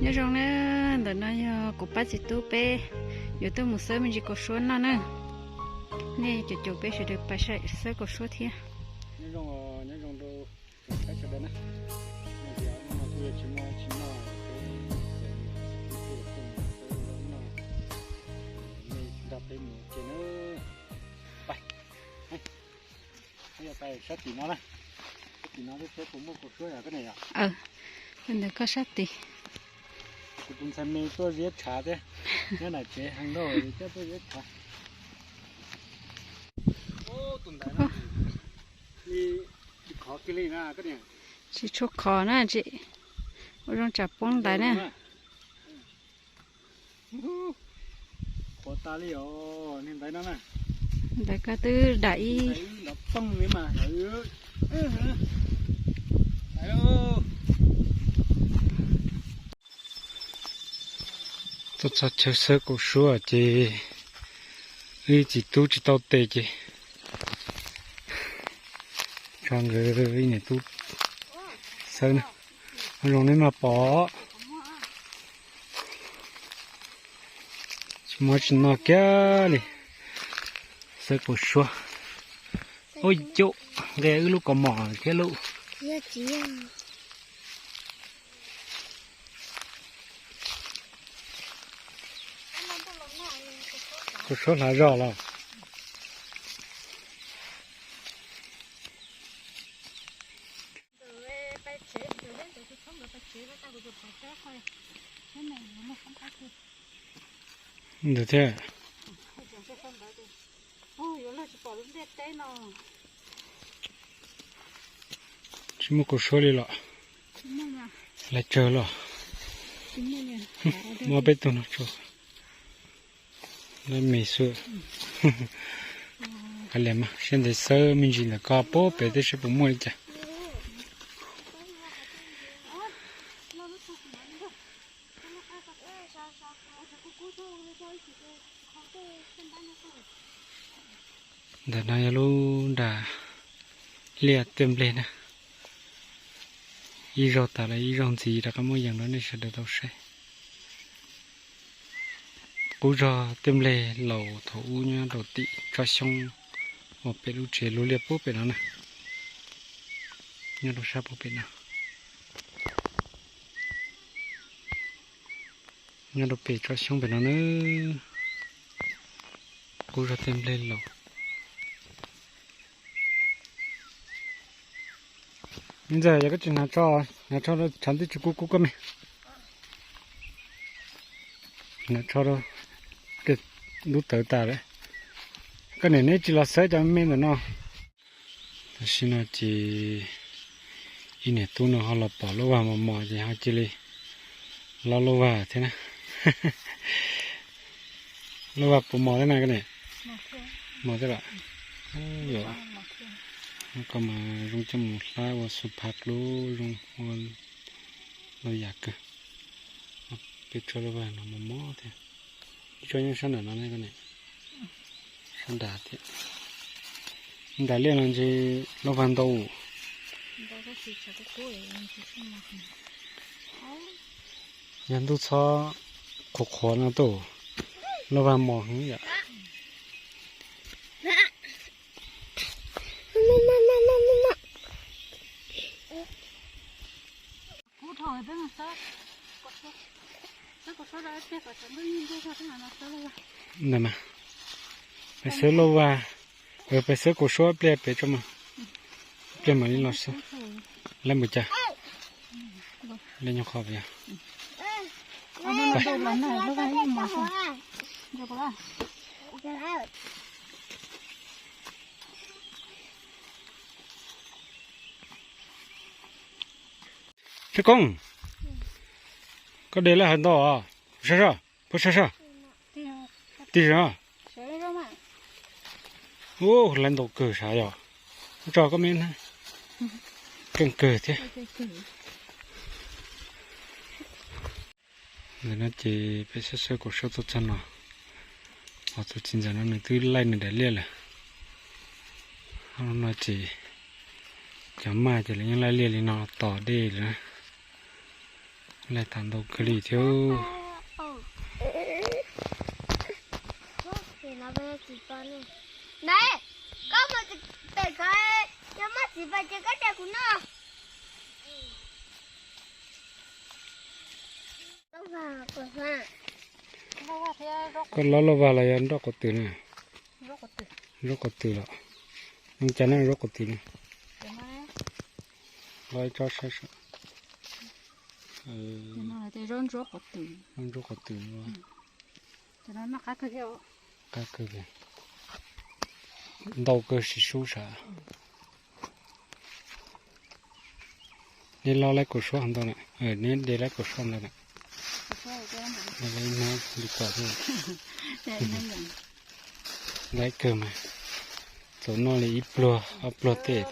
Nyob zoo na, ntawm no yog kuv pab txiv tub peb yuav tuaj mus xawb me ntsis kaus suab noj na. Nej caum caum peb sawv daws pais xawb kaus suab thiab. Nyob zoo rau sawv daws na. Kuv yog tsis muaj tsis noj, peb txawm tuaj mus xawb noj, nej nrog peb mus ua ke na. Pais, peb yuav pais sab tim no na. Sab tim no thiab puas muaj kaus suab yom koj niam yom? Ntawm koj sab tim. Kuv tus ntxhais me tuaj ziab tshav thiab, nyob nram tsev heev dhau coj tuaj ziab tshav. Tus ntawd no, tsis khov kiag li na koj niam. Tsis tshua khov na, tsis ua zoo tsam poob ntaiv na. Qhuav tas li os, niag ntaiv no na. Ntaiv ko twb dam ib los poob li mas. Tuaj txog chaw xawb kaus suab ces wb txiv tub tsis tau tes ces tso nkawd ib niam tub xawb na. Zoo nej mas pom, tsis muaj tsis noj kiag li. Xawb kaus suab. Ub, cuj, nqe wb lub kaus mom thiab lub. Kaus suab hlav zog los. Ntawd thiab. Tsis muaj kaus suab li los. Lawv tsawg los. Muab peb tug no tso. Lawv me xwb. Kav liam mas, siab ntev xawb me ntsis ntawm ko puag pem teb seb puas muaj li cas. Ntawm no yog lub nram liaj tiaj nplej na. Ib zaug tas los ib zaug ntxiv rov qab muab yees rau nej sawv daws tau saib. Qub zog tiaj nplej laus thaum ub nyob rau tim tsob xyoob uas pem lub tsev lub liaj puag pem no na. Nyob rau sab puag pem no. Nyob rau pem tsob xyoob pem no na. Qub zog tiaj nplej laus. Ntxawm, yog koj tsis hnav tsho, hnav tsho rau tshav ntuj tsis kub kub koj me. Hnav tsho rau, lub tawv tas lawm. Koj niam neb tsis los xawb cov me ntawm no. Tam sim no ces ib niam tub no ho los pom lub vag mos mos ces ho cia li lob lub vag thiab na. Lub vag puas mos thiab na koj niam? Mos thiab los? Koj mas zoo coj mus hlab ua xu phav lub zoo ua lub yam kawg. Peb tsob lub vag no mos mos thiab. Ib tsob nyob sab nram no ne koj niam. Sab nrad thiab. Nram liaj no ntshe lub vag ntau. Yog ntuj txhob qhuav qhuav no tuaj, lub vag mos heev yom. Ntawm mas, peb xawb lauj vag, peb xawb kaus suab pliag pem tso mas, pliag mam li los xawb. Lawv mus cas? Lawv nyuag qhov pem yog. Tsheb Koob, koj de lawm hais ntau os. Sab sab, puas sab sab? Tig sab. Ub, lawv ntau kawg sav yog. Tso koj me na. Keej kawg thiab. Ntawm no ces peb xawb xawb kaus suab tuaj txog no, ho tus txiv ntxawm no nws twb laij nws daim liaj lawm. No ces cov maj ces lawv yeej laij liaj li no tos dej lawm na. Lawv tham ntau kawg li thiab. Koj lob lauj vag los yog nroj quav twm na? Zaub quav twm los. Ua cas ne zaub quav twm ne? Lob ib tsob saib seb. Zaub ntsuab quav twm. Qab kawg, ntau kawg sis sub sav. Neb lob laib kaus suab ntau na, neb de laib kaus suab ntau na. Li kom laib kawg mas, txaus noj li ib pluag ob pluag tej.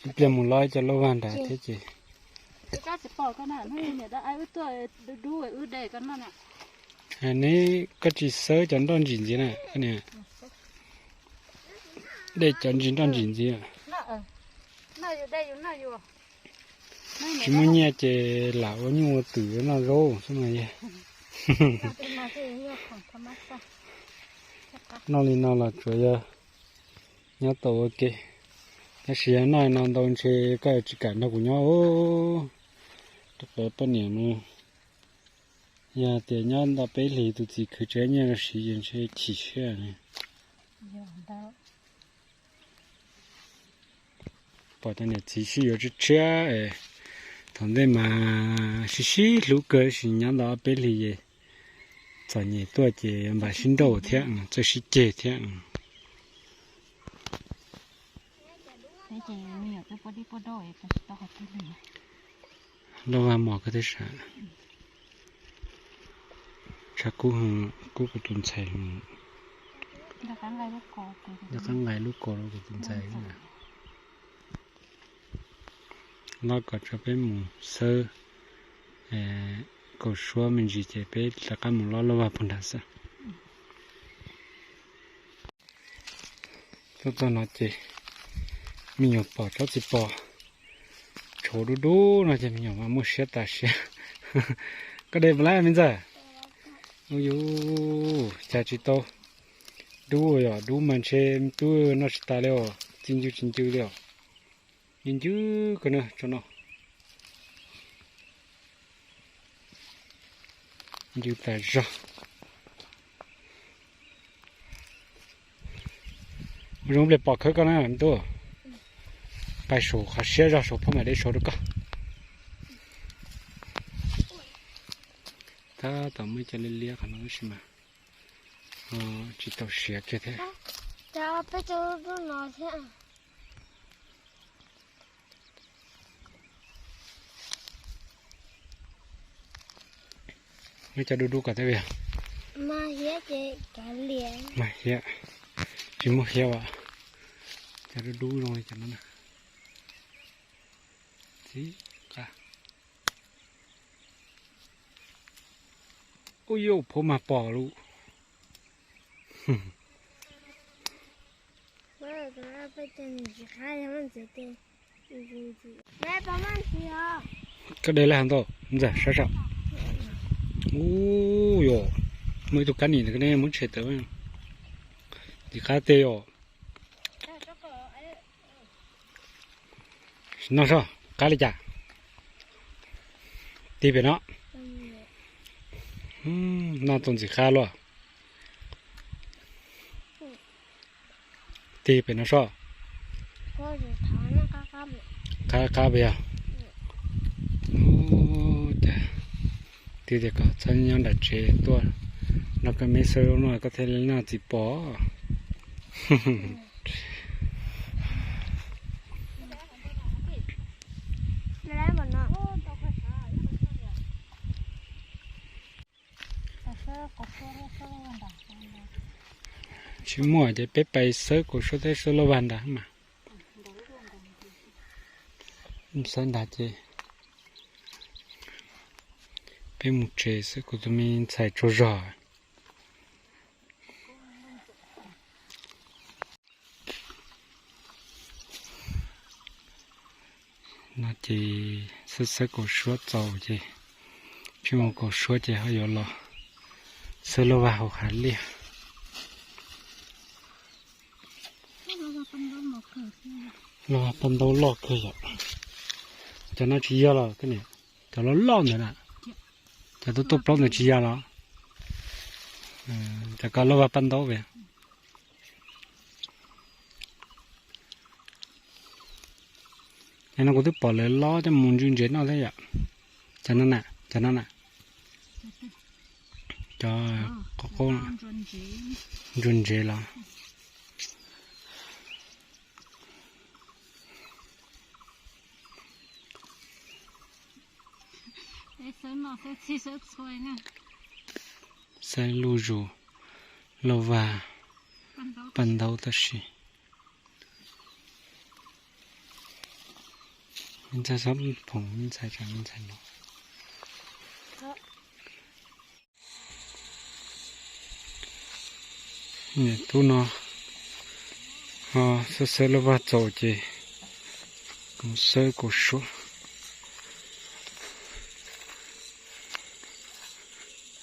Ib pliag mus lob ib co lauj vag nrad thiab ces. Neb koj tsis xawb cov nroj ntsim ntxiv na koj niam? De cov ntsis nroj ntsim ntxiv. Tsis muaj nyiaj ces lam ua nyuj ua twm noj zaub xwb mas yog. Noj li no los tsuas yog nyob tau ua ke, tab sis yog noj no ntau ntshe koj tsis kam nrog kuv nyob. Rau qhov poj niam no, yog tias nyob nto peb hlis tus txiv khwv tsis nyiaj los siv ces ntshe chim siab. Pom cov niam txiv sib yuav tshiab tshiab es thaum ntej mas sib sib hlub kawg, sis nyob nto peb hlis es txom nyem tuaj ces npaj sib nrauj thiab txawj sib ceg thiab. Lauj vag mos koj thiab sav. Tshav kub, kub kuv tus ntxhais. Nqa qab nqaij lub ko rau kuv tus ntxhais. Los kom tso peb mus xawb kaus suab me ntsis ces peb rov qab mus lob lauj vag puag nrad xwb. Tuaj txog no ces me nyuam pom tsob txiv pos tshauv dub dub no ces me nyuam mas muaj siab tas siab. Koj de puas laib me ntxawg? Ua yus cas tsis tau dub yom, dub mas ntshe twb noj tsis tas li os, txi ncw tsis ncw li os. Ncw ncw kawg na tso no. Ncw tas zog. Ua zoo pliag pom khawb koj na me tub. Pais saum qhov siab zog saum phab mam de saud rau koj. Tab tom muaj ib co liab liab qhov no tab sis mas tsis tau siav kiag thiab. Muaj cov dub dub kom thiab yog? Mas hiab, tsis muaj hiab as. Cov dub dub zoo li cov no na. Txiv qab. Ub, yus phuv mas pom lawm. Koj de lawm hais ntau ntxawm sab saum. Ub, yog muaj ib tug kab nim ntawd ne, muab tshem tawm. Ntxim qab tiag yog. Noj soj, qab li cas? Tig pem no. Noj tau ntxim qab luaj. Tig pem no soj. Qab qab pem yog. Ub, cas twb tias kom txhob nyob nram tsev tuaj nrog koj me xawb no koj thiaj li noj txiv pos. Tsis muaj ces peb pais xawb kaus suab thiab xawb lauj vag nrad mas. Xawb nrad ces peb mus tsev xwb, kuv tus me ntxhais tsaug zog. Ces xawb xawb kaum suab txaus ces, tsis mus kaum suab ces ho yuav los xawb lauj vag hauv hav liaj. Lauj vag paj ntaub loj kawg yom. Cov no tsis yog los koj niam, cov loj loj ntawd na. Cov tuaj tuaj plaub ntawd tsis yog los. Cov ko lauj vag paj ntaub ve. Cov no kuv twb pom lawv lob coj mus ntsuj ntsev noj thiab yom. Cov no na, cov no na. Cov qub qub ntsuj ntsev los. Xawb luj zus, lauj vag, paj ntaub tab sis. Me ntxhais xob phoom me ntxhais, me ntxhais no. Niam tub no ho xawb xawb lauj vag txaus ces mus xawb kaum suab.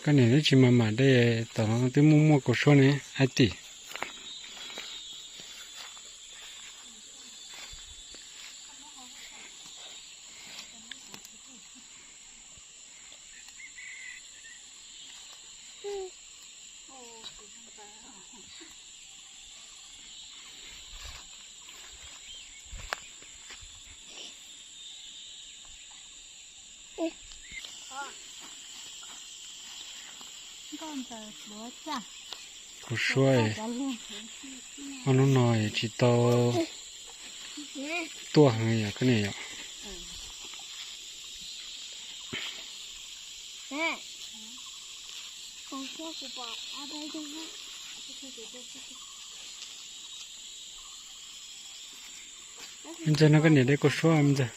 Koj niam twb tsis mam mam de, tom no twb muaj muaj kaum suab ne, hais tias. Kaum suab, ob hnub no tsis tau tuaj heev yom koj niam yom. Me ntxhais no koj niam de kaum suab me ntxhais,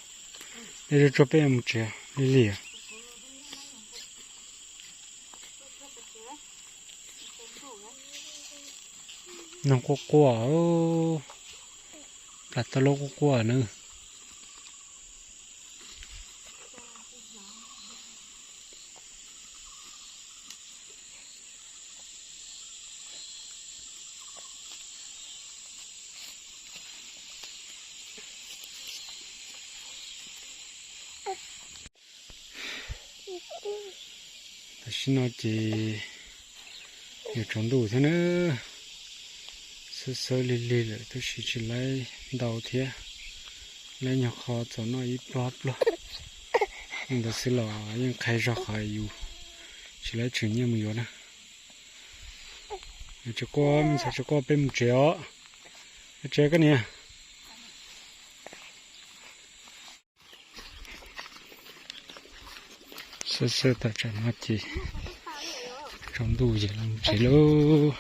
de tsuag peb mus tsev li li. Noog quaj quaj, plam tau lub quaj quaj na. Tam sim no ces yuav tsaus ntuj thiab na, xawb xawb lig lig lawm tab sis tsis laib ntau thiab, laib nyuag qho txaus noj ib pluag pluag. Li ntawd xwb los yeej qhia zog qhov yus tsis laib tseem nyiaj mus yuav na. Tsis quaj, me ntxhais tsis quaj, peb mus tsev os. Peb tsev koj niam. Xawb xawb tag tsam no ces tsaus ntuj ces los tsev lauj.